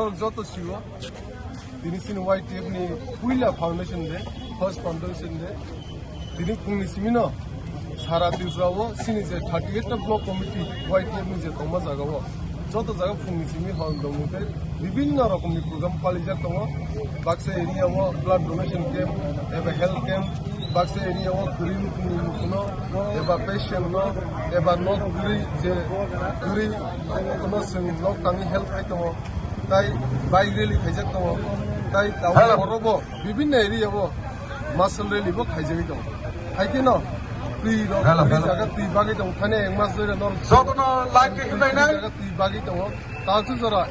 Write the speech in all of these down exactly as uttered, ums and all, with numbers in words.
Joto siwo, tini chini Y T F ni puila foundation day, first foundation day. Tini phungni simino sara Tripura o chini je thirty eight ta block committee Y T F ni je tongma jaga o, joto jaga phungni simi hor dongmung tei bibinno rokomni program palijak tongo. Baksa area o blood donation camp, eba health camp, baksa area o kwrwi nukhungni mukhuno, eba patient no, eba nok kwrwi je kwrwi kono chwng nok tangwi help khai tongo, tai bike rally khaijak tongo, tai tabuk oro bo bibinno area o muscle rally bo khaijagwi tongo. Hai kheno twi rok kwrwi jaga twi bagwi tongo, thani ek mas doi rok jotono line khe twi jaga twi bagwi tongo. Talsu jora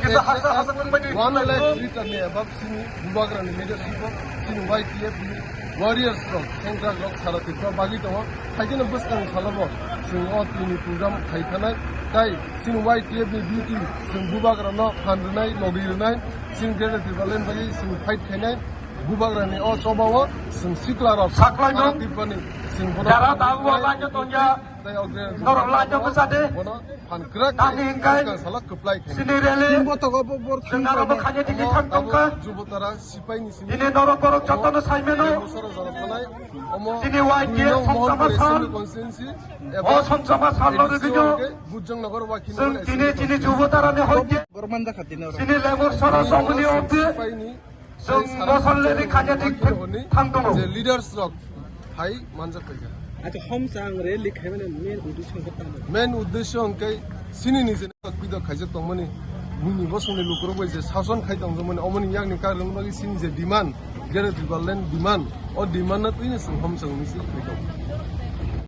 one lakh litre ni above chini bubagrani leadership o chini Y T F ni warriors rok, sengkrak rok sara Tripura bagwi tongo. Hai kheno bwskang salo bo chwng o tini program khai thanai, tai chini Y T F ni duty chwng bubagrano phan rwnai, logi rwnai, chini Greater Tipraland bagwi chwng fight khainai, bubagrani o choba o chwng sikla rok saklai sara Tripura ni chwng bono dara dabu o lagyo tongya. Norok lagyo bwsa de. Bono phan kwrak khe, salo kwplai khe. Sini rally. Chwng norok bo khanya tiki thang tongkha. Jubotara sipai ni simi. Dini norok borok jotono saimeno. Sini Y T F Somsama sal. O Somsama sal no rwgwino. Chwng tini chini Jubotara ni hoite. Sini Lemur sara songni orte. Chwng moson leni khanya tik thang tongo. Je leaders rok hai manjak paikha. Acha, Homchang rally khaimani main uddesho hwnkhe tamo? Main uddesho hwnkhe chini ni je pidok khaijak tongmani, buini bosongni lukurok bai je sason khai tongjakmani, omoni yakni karwi bagwi chini je demand, Greater Tipraland demand, o demand no twino chwng Homchang misil khai tongo.